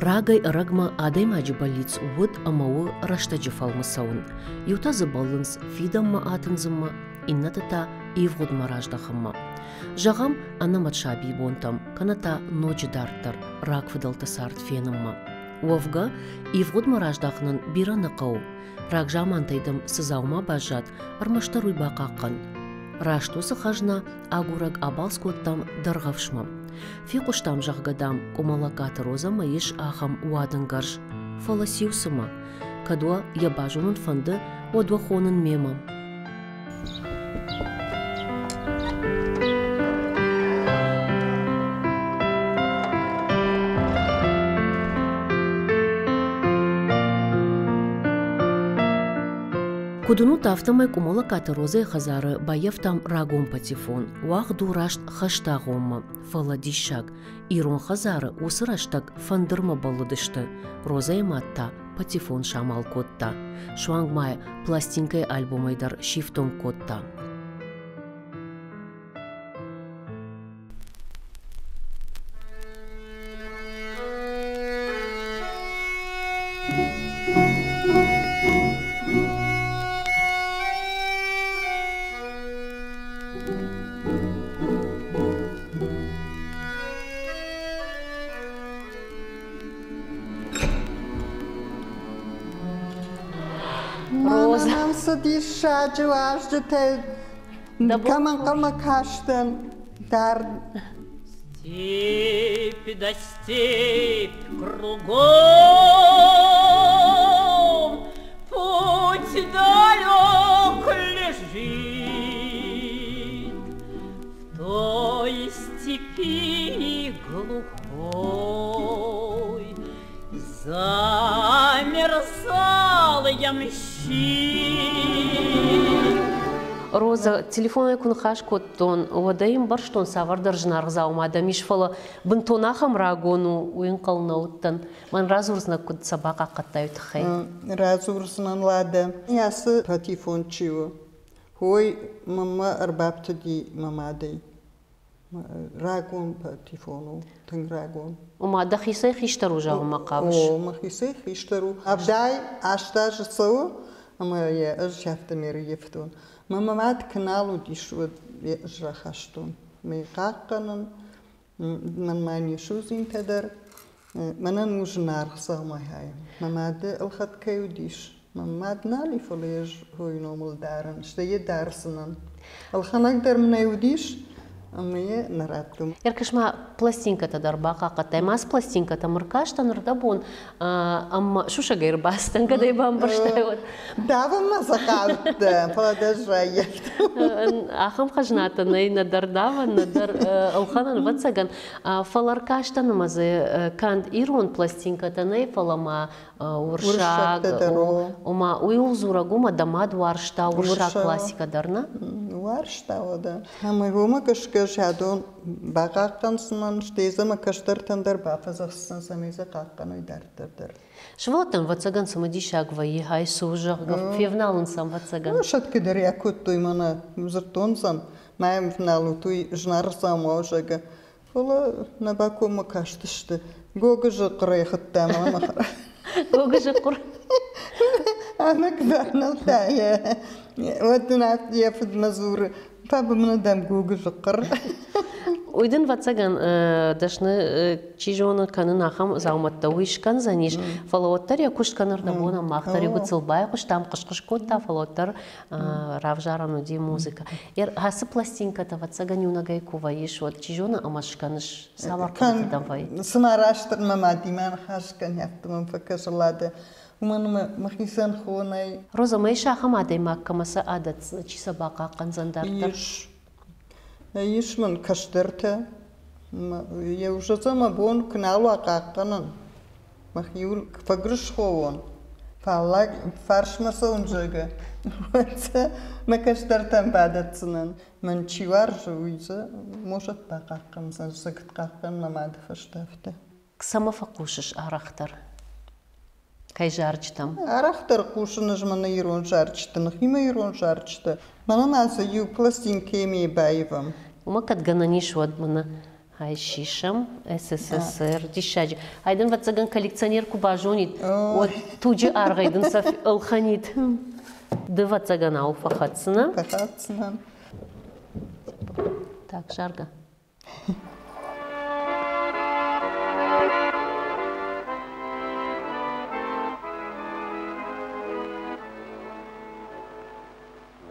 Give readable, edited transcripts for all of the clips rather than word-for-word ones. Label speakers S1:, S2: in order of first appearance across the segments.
S1: Рагӕй-ӕрӕгмӕ адӕймаджы бӕллиц уыд ӕмӕ у рӕстӕджы фӕлмы цӕуын. Иутӕ дзы бӕллынц фидӕнмӕ атындзынмӕ, иннӕтӕ та ивгъуыдмӕ раздӕхынмӕ. Зӕгъӕм, ӕнӕмӕт сабийы бонтӕм, кӕнӕ та ноджы дарддӕр рагфыдӕлты цард фенынмӕ. Уӕвгӕ, ивгъуыдмӕ раздӕхынӕн бирӕ нӕ хъӕуы. Рагзамантӕй дӕм цы дзаума баззад, ӕрмӕстдӕр уый бахъахъхъӕн. Раст уыцы хӕзна агурӕг абалц кодтам Дӕргъӕвсмӕ. Фехъуыстам, зӕгъгӕ, дам, Къуымӕлӕггаты Розӕмӕ ис ахӕм уадынгарз. Фӕлӕ циу цымӕ? Кӕд уӕ йӕ базонын фӕнды, уӕд уӕ хонын мемӕ. Куыд уынут, афтӕмӕй Къуымӕлӕгкаты Розӕйы хӕдзары баййӕфтам рагон патефон, уагъд у раст хӕстагъоммӕ, фӕлӕ диссаг, ирон хӕдзары уыцы рӕстӕг фӕндырмӕ бӕллыдысты, Розӕйы мад та патефон самал кодта. Суанг ма пластинкӕйы альбомӕй дӕр сифтонг кодта.
S2: Роза. Мӕнӕн цы диссаджы уазджытӕ кӕм ӕнхъӕлмӕ кастӕн дард.
S3: Степь да степь кругом, путь далек лежит. В той степи глухой замерзал ямщик.
S1: Роза, телефонӕй куы ныхас кодтон, уӕд ӕй ӕмбӕрстон, цавӕрдӕр зынаргъ дзаума дӕм ис, фӕлӕ бынтон ахӕм рагон у, уый ӕнхъӕл нӕ уыдтӕн. Мӕн радзурдзынӕ, куыд сӕ бахъахъхъӕдтай, уый тыххӕй?
S2: Радзурдзынӕн, Ладӕ. Ацы патефон чи у, уый мӕнмӕ ӕрбафтыди мӕ мадӕй. Рагон патефон у, тынг рагон.
S1: Ома дӕхицӕй хистӕр у зӕгъынмӕ хъавыс?
S2: О, мӕхицӕй хистӕр у. 70 8 азы цӕуы, ӕмӕ йӕ ӕз афтӕмӕй ӕрыййӕфтон. Мӕ мад куы нал уыдис, уӕд йӕ ӕз рахастон. Мӕ хъахъхъӕнын, мӕнмӕ не судзинтӕ дӕр. Мӕнӕн у зынаргъ дзаумайӕ. Мӕ мады ӕлхӕд кӕй уыдис, мӕ мад нал и, фӕлӕ ӕз хойы номыл дарын, стӕй йӕ дардзынӕн. Ӕлхӕнӕг дӕр мын ӕй уыдис, ӕмӕ йӕ нӕ радтон.
S1: Ӕркӕс-ма, пластинкӕтӕ дӕр бахъахъхъӕдтай. Ма цы пластинкӕтӕм ӕркастӕн ӕрдӕбон ӕмӕ сусӕгӕй ӕрбацыдтӕн, кӕд ӕй бамбӕрстай, уӕд.
S2: Давынмӕ сӕ хъавыдтӕ, фӕлӕ дӕ ӕз раййӕфтон.
S1: Ахӕм хӕзнатӕ нӕй нӕдӕр давӕн, нӕдӕр ӕлхӕнӕн, ӕвӕццӕгӕн. Фӕлӕ ӕркастӕн ӕмӕ дзы канд ирон пластинкӕтӕ нӕй, фӕлӕ ма уырыссаг, ома уый у дзурӕг, уымӕ дӕ мад уарзта уырыссаг классикӕ дӕр, нӕ?
S2: Уарзта, уӕдӕ. Ӕмӕ уымӕ гӕсгӕ сӕдон бахъахъхъӕндзынӕн, стӕй дзы мӕ кӕстӕртӕн дӕр бафӕдзӕхсдзӕн, цӕмӕй дзы хъахъхъӕной дарддӕр дӕр.
S1: Сывӕллӕттӕн, ӕвӕццӕгӕн, цымыдисаг вӕййы, хай цы у, зӕгъгӕ, февналынц ӕм, ӕвӕццӕгӕн.
S2: Ну, сӕтгӕ дӕр йӕ кодтой мӕнӕ, дзырдтон сӕм, ма йӕм вналут, уый зынаргъ дзаума у, зӕгъгӕ. Фӕлӕ нӕ бакоммӕ кастысты. Гогызы хъуырӕй хуыдта мӕ.
S1: Гогызы хъуыр.
S2: Ӕмӕ куы бавнӕлдта йӕ, уӕд ын йӕ фыдмӕ дзуры, Папа, мын дӕм гогызы хъуыр.
S1: Уый дын, ӕвӕццӕгӕн, дӕсны чи зоны кӕнын ахӕм дзаумӕттӕ, уый скӕндзӕнис, фӕлӕ уӕддӕр йӕ куыст кӕны ӕрдӕбон, мах дӕр иу байхъуыстам, хъыс-хъыс кодта, фӕлӕ уӕддӕр равзарӕн уыди музыкӕ. Ацы пластинкӕтӕ, ӕвӕццӕгӕн, иунӕгӕй куы вӕййыс, уӕд чи зоны ӕмӕ скӕныс, цавӕр хъуыдыты дӕм вӕййы?
S2: Цыма растдӕр мӕ мадимӕ ныхас кӕн, афтӕ мӕм фӕкӕсы Ладӕ. Уымӕн ӕмӕ мӕхицӕн хонӕй.
S1: Роза, ма ис ахӕм адӕймаг, кӕмӕ сӕ адӕтдзынӕ, чи сӕ бахъахъхъӕндзӕн дарддӕр?
S2: Ис. Ис мын кӕстӕртӕ. Йе узӕдзӕ мӕ бон куы нал уа хъахъхъӕнын, мӕхиуыл куы фӕгуырысхо уон, фаллаг фарсмӕ цӕуын, зӕгъгӕ, уӕд сӕ мӕ кӕстӕртӕм бадӕтдзынӕн. Мӕн чи уарзы, уый дзы может бахъахъхъӕндзӕн, зыгт хъахъхъӕн мӕ мады фӕстӕ афтӕ.
S1: Цӕмӕ фӕхъусыс арӕхдӕр? Кӕй зарджытӕм?
S2: Арӕхдӕр хъусын ӕз мӕнӕ ирон зарджыты, нӕхимӕ ирон зарджыты. Мӕнӕн ацы иу пластинкӕйы баивӕм.
S1: Уымӕ кӕд гӕнӕн ис, уӕд мӕнӕ Ай сисӕм СССР диссаджы. Ай дын, ӕвӕццӕгӕн, коллекционер куы базонид, уӕд туджы аргъӕй дын сӕ ӕлхӕнид. Ды, ӕвӕццӕгӕн, ау фӕхӕцдзынӕ.
S2: Фӕхӕцдзынӕн.
S1: Так, заргӕ.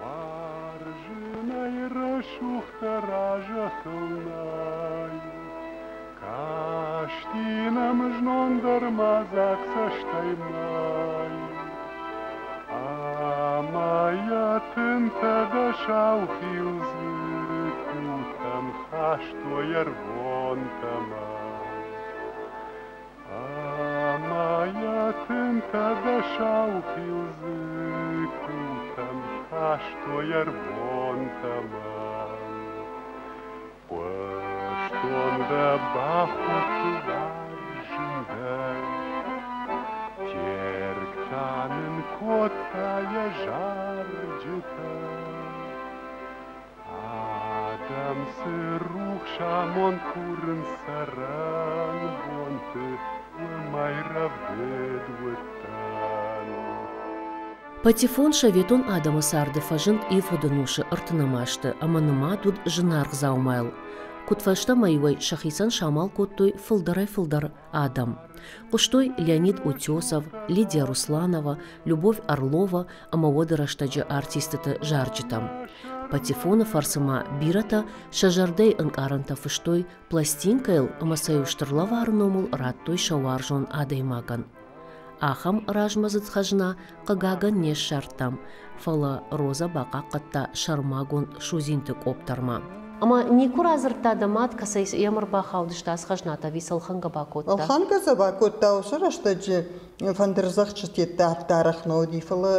S4: Уарзынӕй рӕсугъддӕр а-зӕххыл нӕй. Касти нӕм знон дӕр ма дзаг цӕстӕй мӕй. Ӕмӕ йӕ тынтӕ дӕ саухил дзыккутӕм хастой ӕрвон тӕмӕн. Ӕмӕ йӕ тынтӕ дӕ саухил дзыккутӕм хастой ӕрвон тӕмӕн. Хъуыстон дӕ бахудт уарзын дӕ, Терк та нын кодта йӕ зарджытӕ. Адӕм цы рухс амонд курынц цӕрӕнбонты, уымӕй рӕвдыд уыдтӕн.
S1: Патефон советон адӕмы царды фӕзынд ивгъуыд ӕнусы ӕртынӕм азты ӕмӕ нымад уыд зынаргъ дзаумайыл. Куыдфӕстӕмӕ-иу ӕй сӕхицӕн самал кодтой фылдӕрӕй-фылдӕр адӕм. Хъуыстой Леонид Утесов, Лидия Русланова, Любовь Орлова ӕмӕ уӕды рӕстӕджы артистыты зарджытӕм. Патефоны фӕрцы ма бирӕтӕ сӕ зӕрдӕйы ӕнкъарӕнтӕ фыстой пластинкӕйыл ӕмӕ сӕ иу стыр лӕвары номыл радтой сӕ уарзон адӕймагӕн. Ахӕм размӕдзыд хӕзна, хъыгагӕн, не ссардтам, фӕлӕ Розӕ бахъахъхъӕдта сӕрмагонд судзинты къопдӕрмӕ. Ӕмӕ никуы радзырдта дӕ мад, кӕцӕй йӕм ӕрбахаудысты ацы хӕзнатӕ ӕви сӕ ӕлхӕнгӕ бакодта?
S2: Ӕлхӕнгӕ сӕ бакодта уыцы рӕстӕджы фӕндырдзӕгъдджытӕ афтӕ арӕх нӕ уыди, фӕлӕ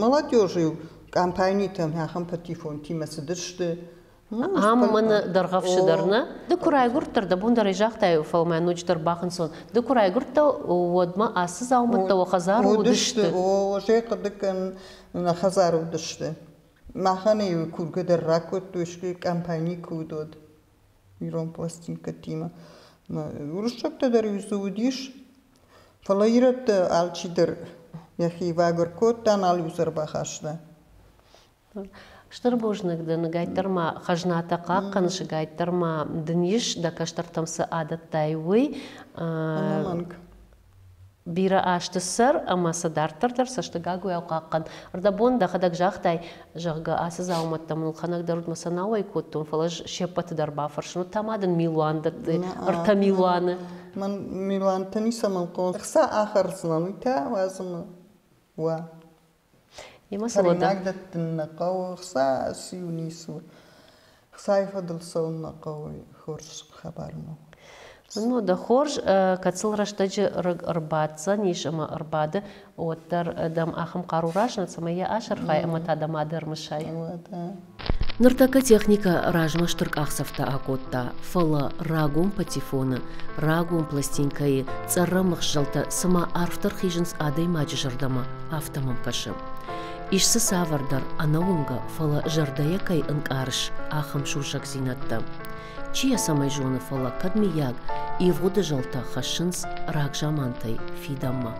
S2: молодежь-иу компанитӕм ахӕм патефонтимӕ цыдысты.
S1: Ам мӕн дӕргъӕвсы дӕр нӕ. Ды куы райгуырдтӕ, дӕ бон дӕр ӕй загътай, фӕлӕ мӕ ноджыдӕр бахынцон. Ды куы райгуырдтӕ, уӕдмӕ ацы дзаумӕттӕ уӕ хӕдзары уыдысты?
S2: О, ӕз ӕй хъуыды кӕнын, нӕ хӕдзары уыдысты. Махӕн-иу кургӕ дӕр ракодтой, стӕй компани куы уыд, уӕд ирон пластинкӕтимӕ. Уырыссӕгтӕ дӕр-иу дзы уыдис, фӕлӕ ирӕттӕ алчидӕр йӕхи вагӕр кодта, нал-иу дзы ӕрбахаста.
S1: Стыр бузныг дын, гайддӕр ма хӕзнатӕ хъахъхъӕныс, гайддӕр ма дын ис, дӕ кӕстӕртӕм цы адӕттай, уый.
S2: Ӕнӕмӕнг.
S1: Бирӕ азты сӕр ӕмӕ сӕ дарддӕр дӕр цӕстыгагуыйау хъахъхъӕн. Ӕрдӕбон дӕхӕдӕг загътай, зӕгъгӕ, ацы дзаумӕттӕ мын ӕлхӕнӕг дӕр уыд, мӕ сӕ науӕй кодтон, фӕлӕ ӕз се ппӕты дӕр бафӕрсын. Уӕд та ма дын милуан дӕтты, ӕртӕ милуаны.
S2: Мӕн милуантӕ ницӕмӕн хъӕуы. Ӕхца ахӕрдзынӕн, уый та уадзын уа.
S1: Емӕ цы уӕдӕ?
S2: Хӕринаг дӕттын нӕ хъӕуы, ӕхца циу ницы у. Хцайы фӕдыл цӕуын нӕ хъӕуы, хорз хабар нӕу.
S1: Ну, да хорз, кӕд сыл рӕстӕджы рыг ӕрбаддзӕн ис ӕмӕ ӕрбады, уӕддӕр дӕм ахӕм хъару разына, цӕмӕй йӕ асӕрфай ӕмӕ та дӕ мады ӕрмысай.
S2: Уӕдӕ.
S1: Ныртӕккӕ техникӕ размӕ стыр къахдзӕфтӕ акодта, фӕлӕ рагон патефоны, рагон пластинкӕйы цъӕррӕмыхст зӕлтӕ цыма арфдӕр хизынц адӕймаджы зӕрдӕмӕ, афтӕ мӕм кӕсы. Ис дзы цавӕрдӕр ӕнӕуынгӕ, фӕлӕ зӕрдӕйӕ кӕй ӕнкъарыс, ахӕм сусӕгдзинӕдтӕ. Чи йӕ цӕмӕй зоны, фӕлӕ кӕд мыййаг ивгъуыды зӕлтӕ хӕссынц рагзамантӕй фидӕнмӕ.